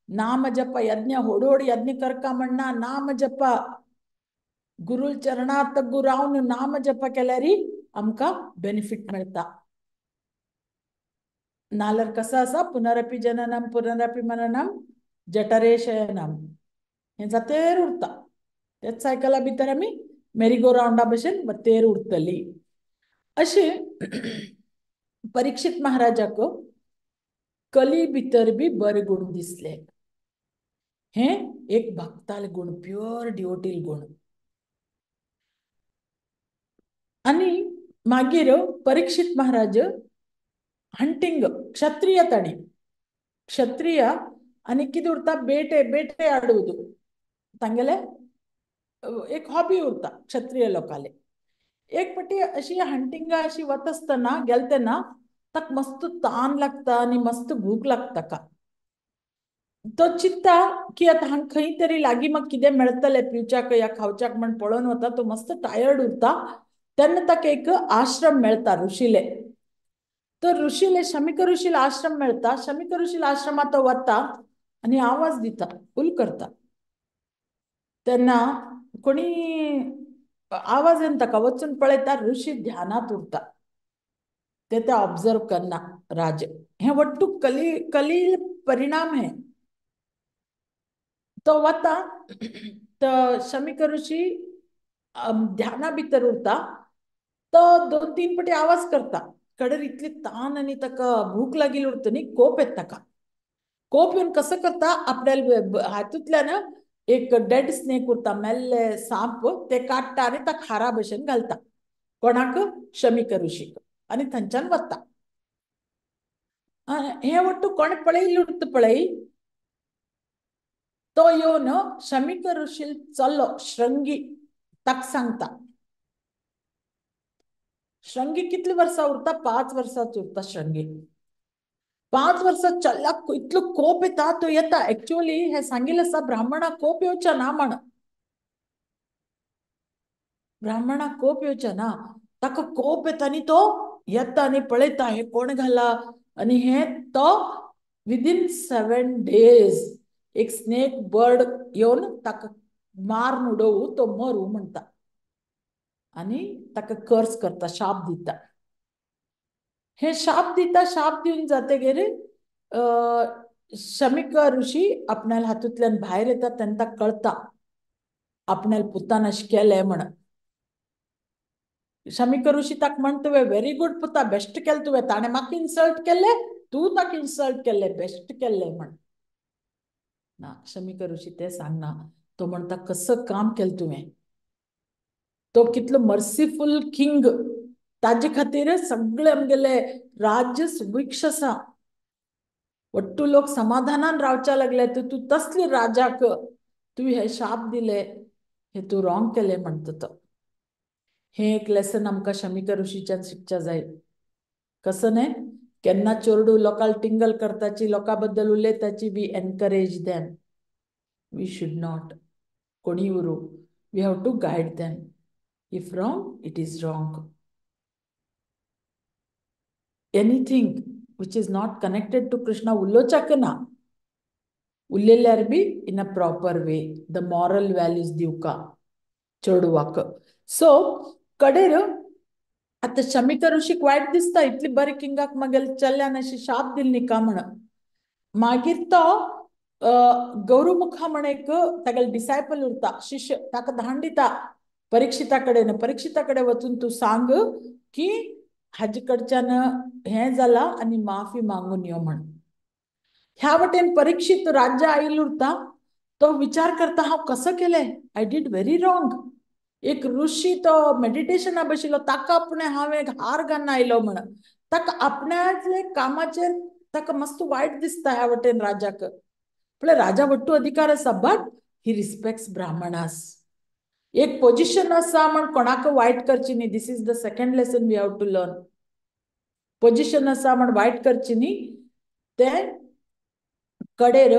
नाम जप यज्ञ, होडोड यज्ञ करका म्हणना, नाम जप गुरु चरणात गुरावन नाम जप केल्यार आमकां बेनिफीट मेळटा. नाल्यार कसं आसा, पुनरपी जननम पुनरपी मननम जठरे शयनम, हें जातेर उरता. तेच सायकला भितर आमी मेरीगो रावंडा भशेन वतेर उरतली. अशें परीक्षित महाराजाक कली भितर बी बरे गुण दिसले. हे एक भक्ताले गुण, प्युअर डिवोटील गुण. आनी मागीर परीक्षित महाराज हंटिंग, क्षत्रिय ताणी, क्षत्रिय आनी कितें उरता, बेटे बेटे हाडूं तांगेले एक हॉबी उरता क्षत्रिय लोकाले. एक पटी अशी हंटिंगा अशी वता आसतना गेले तेन्ना ताका मस्त तान लागता आनी मस्त भूक लागता का. तो चिंता की आतां हांगा खंय तरी लागीं म्हाका कितें मेळटलें पिवच्याक या खावच्याक म्हण पळोवन वता. तो मस्त टायर्ड उरता. तेन्ना ताका एक आश्रम मेळटा ऋषीले. तर ऋषीले शमिक ऋषीला आश्रम मेळटा. शमिक ऋषीला आश्रमात तो वता आनी आवाज दिता, उल करता. तेन्ना कोणी आवाज येवन ताका वचून पळयता, ऋषी ध्यानात उरता. ते ते ऑब्जर्व करना राज. हे वट्टू कली कली परिणाम हे. तो वता तर शमिक ऋषी ध्याना भितर उरता. तो 2 3 पटी आवाज करता. कडेर इतली तान आनी ताका भूक लागिल्ली उरता न्ही, कोप येता ताका. कोप येवन कसो करता, आपल्या हातूंतल्यान एक डेड स्नेक उरता, मेल्ले साप, ते काडटा आनी ताका हारा भशेन घालता. कोणाक, शमिक ऋषीक. आनी थंयच्यान वता. हे वट्टू कोणें पळयल्लें उरता पळय, तो येवन शमिक ऋषील चल्लो शृंगी ताका सांगता. शृंगी कितली वर्सां उरता, 5 वर्सांच उरता शृंगी. 5 वर्सां चल्ल्याक इतलो कोप येता, तो येता. एक्चुअली हे सांगिल्लें आसा ब्राह्मणाक कोप येवचो ना म्हण, ब्राह्मणाक कोप येवचो ना. ताका कोप येता आनी तो येता आनी पळयता हे कोण घाला. आनी हे तो विदीन 7 डेज एक स्नेक बर्ड येवन ताका मारून उडोवू, तो मरू म्हणटा आनी ताका कर्स करता, शाप दिता. हे शाप दिता, शाप दिवन जातगीर शमिक ऋषी आपणाल्या हातूंतल्यान भायर येता. तेन्ना ताका कळटा आपणाल्या पुतान अशें केलें म्हण. शमिक ऋषी ताका म्हण, तुवें व्हेरी गुड पुता, बेस्ट केलें तुवें, ताणें म्हाका इन्सल्ट केलें, तूं ताका इन्सल्ट केलें, बेस्ट केलें म्हण. ना, शमिक ऋषी तें सांगना. तो म्हणटा कसं काम केलें तुवें. तो कितलो मर्सिफूल किंग, ताजे खातीर सगळे आमगेले राज्य सुभिक्ष आसा. वट्टू लोक समाधानान रावच्या लागले. तूं तसले राजाक तूं हे शाप दिले, हे तूं रॉंग केले म्हणटा तो. हे एक लेसन आमकां शमिका ऋषीच्यान शिकच्या जाय. कसं न्हय, केन्ना चेरडू लोकांक टिंगल करताची, लोकां बद्दल उलयताची, we encourage them. We should not. कोणी उरूं, we have to guide them. If wrong, it is wrong. Anything which is not connected to Krishna उलोवच्याक ना, उलयल्यार be in a proper way, the moral values दिवका चेडवाक. So कडेर आतां शमिका ऋषीक वायट दिसता, इतली बरी किंगाक मागीर चल्यान अशी शाप दिली न्ही म्हण. मागीर तो गौरुमुखा म्हण एक तागेलो डिसायपल उरता, शिष्य, ताका धाड दिता परीक्षिता कडेन. परीक्षिता कडेन वचून तूं सांग की हाजे कडच्यान हें जाला आनी माफी मागून यो म्हण. ह्या वटेन परीक्षित राज्य आयिल्लो उरता, तो विचार करता हांव कसो केलें, I did very wrong. एक ऋषी तो मेडिटेशना बशिल्लो, ताका आपणें हांवें हार घालून आयलो म्हण. ताका आपणाले कामाचेर ताका मस्त वायट दिसता ह्या वटेन राजाक. पळय राजा वट्टू अधिकार आसा, बट he respects ब्राह्मणास. एक पोजिशन आसा म्हण कोणाक वायट करची न्ही. This is the second lesson we have to learn. Position आसा म्हण वायट करची न्ही. तें कडेर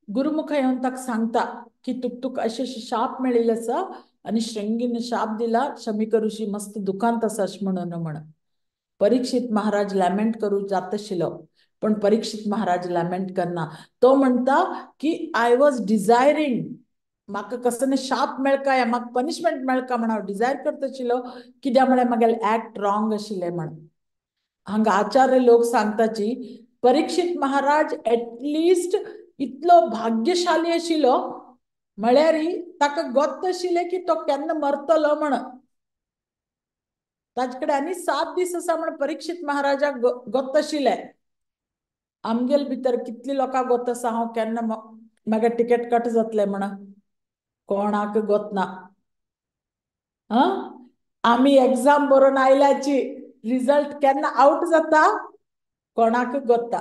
गुरुमुख येवन ताका सांगता की तुका अशें अशें शाप मेळिल्ले आसा आनी श्रृंगीन शाप दिला, शमिका ऋषी मस्त दुखांत आसा अशें म्हणून म्हण. परीक्षित महाराज लॅमेंट करूं जाताशिल्लो, पण परीक्षित महाराज लॅमेंट करना. तो म्हणटा की I was डिझायरींग, म्हाका कसो शाप मेळका, म्हाका पनिशमेंट मेळका म्हण हांव डिझायर करताशिल्लो, कित्याक म्हळ्यार म्हागेलें एक्ट रॉंग आशिल्लें म्हण. हांगा आचार्य लोक सांगताची परीक्षित महाराज एटलिस्ट इतलो भाग्यशाली आशिल्लो म्हळ्यार ताका गोत्त आशिल्लें की तो केन्ना मरतलो म्हण. ताजे कडेन आनी 7 दीस आसा म्हण परीक्षित महाराजाक गोत्त आशिल्लें. आमगेल भितर कितली लोकांक गोत्त आसा हांव केन्ना म्हागे टिकेट कट जातलें म्हण, कोणाक गोत ना. आमी एग्जाम बरोवन आयल्याची रिजल्ट केन्ना आवट जाता कोणाक गोत्ता.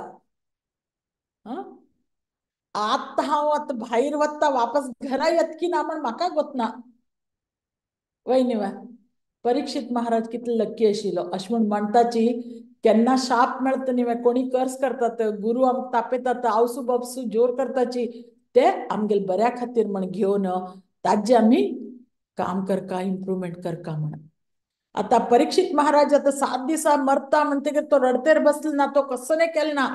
आतां हांव आतां भायर वता वापस घरा येत की ना म्हण म्हाका गोतना. वय न्ही वा. परीक्षित महाराज कितले लक्की आशिल्लो अशें म्हण म्हणटाची केन्ना शाप मेळटा न्ही, कोणी कर्स करतात, गुरू आमकां तापयतात, आवसू बापसू जोर करताची, ते आमगेले बऱ्या खातीर म्हण घेवन ताजे आमी काम करका, इम्प्रुवमेंट करका म्हण. आतां परीक्षित महाराज आतां 7 दिसां मरता म्हणटकीर तो रडतेर बसलो ना, तो कसो न्ही केलो ना,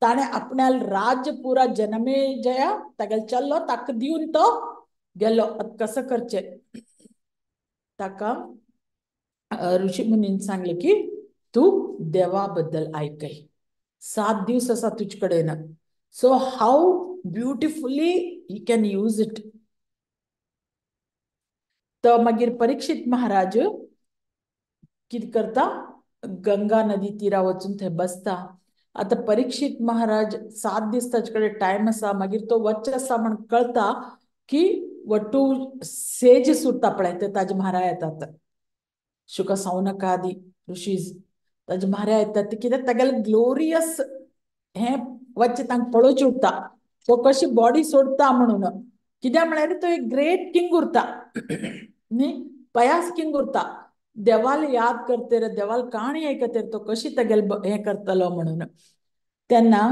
ताणें आपण्याल राज्य पुरा जनमेजया तागेलो चल्लो ताका दिवन तो गेलो. आतां कसो करचें, ताका ऋषी मुनीन सांगलें की तूं देवा बद्दल आयकय, 7 दीस आसा तुजे कडेन, so how beautifully you can use it. तो मागीर परीक्षित महाराज कितें करता, गंगा नदी तिरा वचून थंय बसता. आतां परीक्षित महाराज 7 दीस ताजे कडेन टायम आसा, मागीर तो वच्चे आसा म्हण कळटा की वट्टू सेज सुरता पळय ते ताजे म्हारा येतात, शुक सौनकादी ऋषीज ताजे म्हाऱ्या येतात. ते कित्याक तागेले ग्लोरियस हें वच्चे तांकां पळोवचें उरता, तो कशी बॉडी सोडता म्हणून. कित्याक म्हळ्यार तो एक ग्रेट किंग उरता न्ही, पयास किंग उरता. देवाल याद करते रे, देवाल काणी आयकते तो कशी तागेले हें करतलो म्हणून. तेन्ना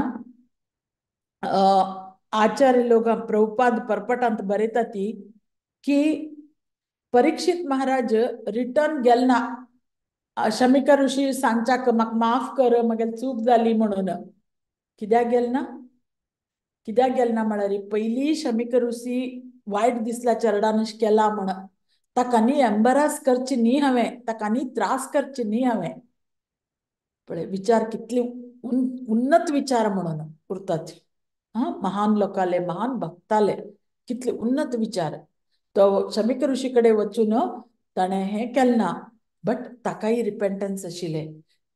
आचार्य लोक प्रभुपाद परपटांत बरयता ती की परीक्षित महाराज रिटर्न गेल ना, शमिका ऋषी सांगच्याक म्हाका माफ कर, म्हागेली चूक जाली म्हणून. कित्याक गेल ना, कित्याक गेल ना म्हळ्यार पयलीं शमिका ऋषी वायट दिसला चरडान अशें केला म्हण, ताका न्ही एम्बरास करची न्ही हांवें, ताका न्ही त्रास करची न्ही हांवें. पळय विचार कितले उन्नत विचार म्हणून उरतात. हा, महान लोकाले, महान भक्ताले कितले उन्नत विचार. तो शमिक ऋषी कडेन वचून ताणें हें केलें ना, बट ताकाय रिपेंटन्स आशिल्लें.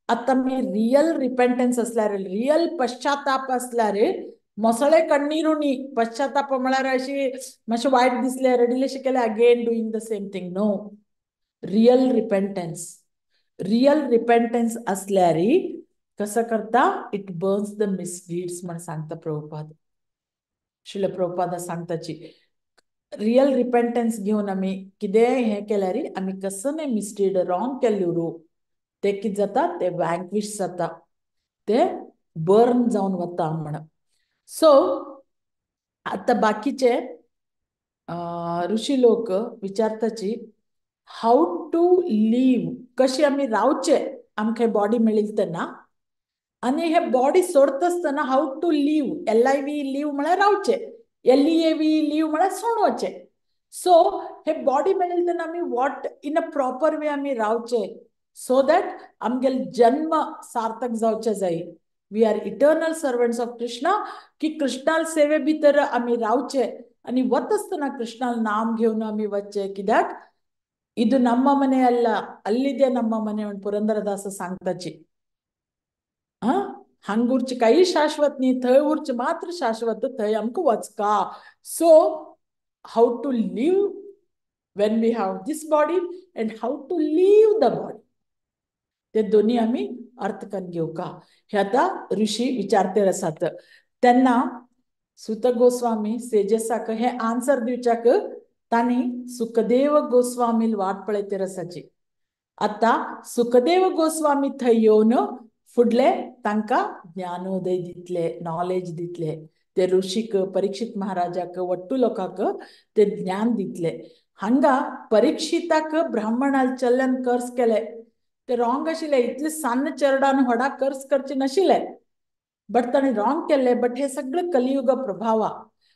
आतां मी रियल रिपेंटन्स आसल्यार, रियल पश्चाताप आसल्यार, मसळे कण्णीरुनी पश्चाताप म्हळ्यार अशी मातशें वायट दिसलें, रडिल्लें केलें, again doing the same thing. No, real repentance. Real repentance आसल्यार कसं करता, it burns the मिसडीड्स म्हण सांगता प्रभुपाद. श्रील प्रभुपादा सांगताची रियल रिपेंटन्स घेवन आमी कितेंय हें केल्यार आमी कसं न्ही मिसडीड रॉंग केल्ले उरूं ते कितें जाता, ते वँक्विश जाता, ते बर्न जावन वता म्हण. सो आतां बाकीचे ऋषी लोक विचारताची how to leave, कशी आमी रावचे आमकां बॉडी मेळिल्ली तेन्ना, आनी हे बॉडी सोडता आसतना how to leave, L I V leave म्हळ्यार रावचे, L E A V leave म्हळ्यार सोडून वचचे. सो हे बॉडी मेळिल्ली तेन्ना आमी what in a proper way आमी रावचे सो that आमगेले जन्म सार्थक जावचे जाय. We are eternal servants of Krishna, की कृष्णाल सेवे भितर आमी रावचे आनी वता आसतना कृष्णाल नाम घेवन आमी वचचे. कित्याक ಇದು ನಮ್ಮ ಮನೆ ಅಲ್ಲ, ಅಲ್ಲಿದೆ ನಮ್ಮ ಮನೆ म्हण पुरंदरदास सांगताची. हांगा उरचें कांय शाश्वत न्ही, थंय उरचें मात्र शाश्वत, थंय आमकां वचका. So how to live when we have this body and how to leave the body, ते दोन्ही आमी अर्थ करून घेवका. हे आतां ऋषी विचारते आसात. तेन्ना सुत गोस्वामी सेजसाक हे आन्सर दिवच्याक तांणी सुखदेव गोस्वामी वाट पळयते आसाची. आतां सुखदेव गोस्वामी थंय येवन फुडले तांकां ज्ञानोदय दितले, नॉलेज दितले, ते ऋषीक परीक्षित महाराजाक वट्टू लोकांक ते ज्ञान दितले. हांगा परीक्षिताक ब्राह्मणाल चल्यान कर्स केले, ते रॉंग आशिल्ले, इतले सान्न चेरडान व्हडा कर्स करचे नाशिल्ले, बट ताणें रॉंग केल्ले. बट हे सगळे कलियुग प्रभाव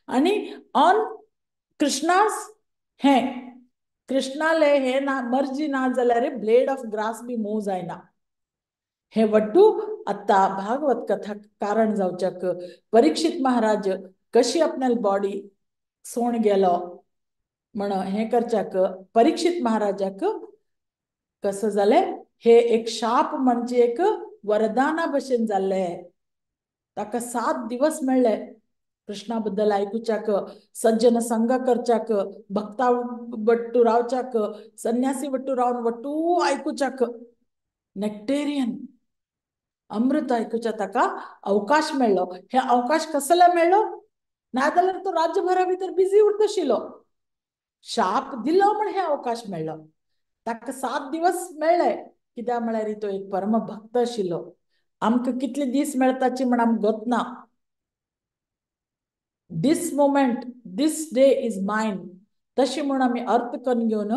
आनी ऑन कृष्णास हे कृष्णाले हे ना मर्जी ना जाल्यार ब्लेड ऑफ ग्रास बी मूव जायना. हे वट्टू आतां भागवत कथा कारण जावच्याक परीक्षित महाराज कशी आपणाली बॉडी सोण गेलो म्हण हें करच्याक परीक्षित महाराजाक कसं जालें, हे एक शाप म्हणजे एक वरदाना भशेन जाल्लें. ताका 7 दिवस मेळ्ळे कृष्णा बद्दल आयकुच्याक, सज्जन संग करच्याक, भक्ता बट्टू रावच्याक, संन्यासी बट्टू रावन वट्टू आयकुच्याक, नेक्टेरियन अमृत आयकुच्या ताका अवकाश मेळ्ळो. हे अवकाश कसले मेळ्ळो, नाजाल्यार तो राज्यभरा भितर बिजी उरताशिल्लो. शाप दिलो म्हण हे अवकाश मेळ्ळो ताका, 7 दिवस मेळ्ळे. कित्याक म्हळ्यार तो एक परम भक्त आशिल्लो. आमकां कितले दीस मेळटाची म्हण आमकां गोत ना. This moment, this day is mine, तशी म्हूण आमी अर्थ करून घेवन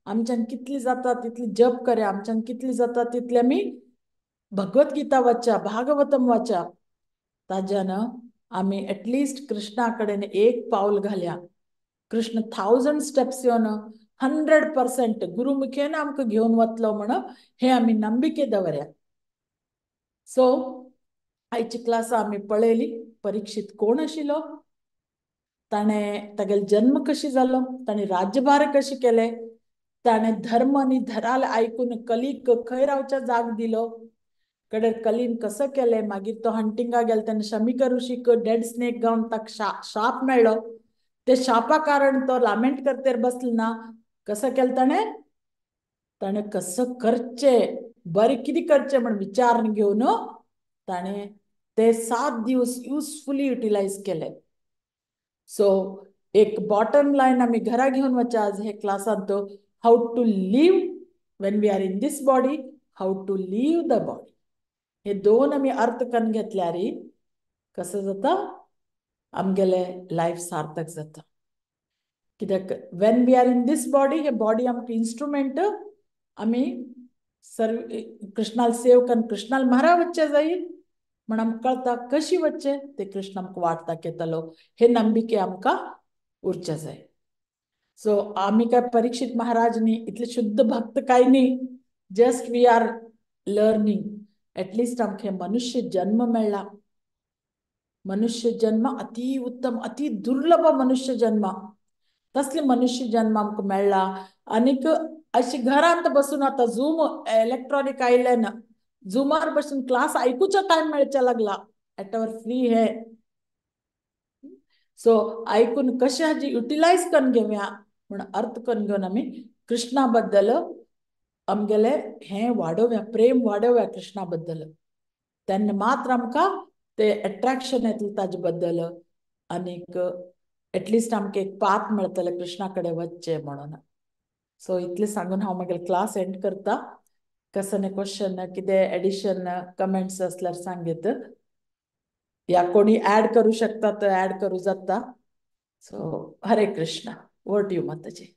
आमच्यान कितली जाता तितली जप करया, आमच्यान कितली जाता तितली आमी भगवद्गीता वाचा, भागवतम वाचा, ताज्यान आमी एटलिस्ट कृष्णा कडेन एक पावल घालया. कृष्ण 1000 स्टेप्स येवन 100% गुरुमुखेन आमकां घेवन वतलो म्हण हे आमी नंबिके दवरया. सो आयची क्लास आमी पळयली परीक्षित कोण आशिल्लो, ताणें तागेलो जन्म कशी जालो, ताणें राज्यभार कशी केले, ताणें धर्म आनी धराल आयकून कलीक खंय रावच्या जाग दिलो, कडेर कलीन कसं केलें, मागीर तो हंटिंगा गेलो तेन्ना शमीक ऋषीक डेड स्नेक गावन ताका शाप मेळ्ळो, ते शापा कारण तो लामेंट करतेर बसलो ना. कसं केलें ताणें, ताणें कसं करचें बरें कितें करचें म्हण विचार घेवन ताणें ते 7 दिवस युजफुली युटिलायज केले. सो एक बॉटम लायन आमी घरा घेवन वचचे आज हे क्लासांत, How to live when we are in this body, how to leave the body. हे दोन आमी अर्थ करून घेतल्यार कसं जाता, आमगेले लायफ सार्थक जाता. कित्याक when we are in this body, hey body आमकां इन्स्ट्रुमेंट आमी सर्व कृष्णाल सेव करून कृष्णाल म्हारा वचचे जाय म्हण आमकां कळटा कशी वचचे ते कृष्ण आमकां वाट दाखयतलो, हे नंबिके आमकां उरचे जाय. सो आमी काय परीक्षित महाराज न्ही, इतले शुद्ध भक्त काय न्ही, just we are learning. At least आमकां मनुष्य जन्म मेळ्ळा, मनुष्य जन्म अति उत्तम अति दुर्लभ मनुष्य जन्म, तसले मनुष्य जन्म आमकां मेळ्ळा. आनीक अशी घरांत बसून आतां झूम इलेक्ट्रॉनिक आयिल्ल्यान झुमार बसून क्लास आयकुचो टायम मेळच्या लागला, एट our free हे. सो आयकून कशें हाजी युटिलायज करून घेवया म्हण अर्थ करून घेवन आमी कृष्णा बद्दल आमगेले हें वाडोवया, प्रेम वाडोवया कृष्णा बद्दल. तेन्ना मात्र आमकां ते एट्रेक्शन येतलें ताजे बद्दल आनीक एटलिस्ट आमकां एक पाथ मेळटलें कृष्णा कडेन वचचें म्हणून. सो इतलें सांगून हांव मागीर क्लास एंड करता. कसलें क्वेश्चन कितें एडिशन कमेंट्स आसल्यार सांगीत, या कोणी ऍड करू शकता तर ऍड करू जाता. So Hare Krishna, over to you Mataji.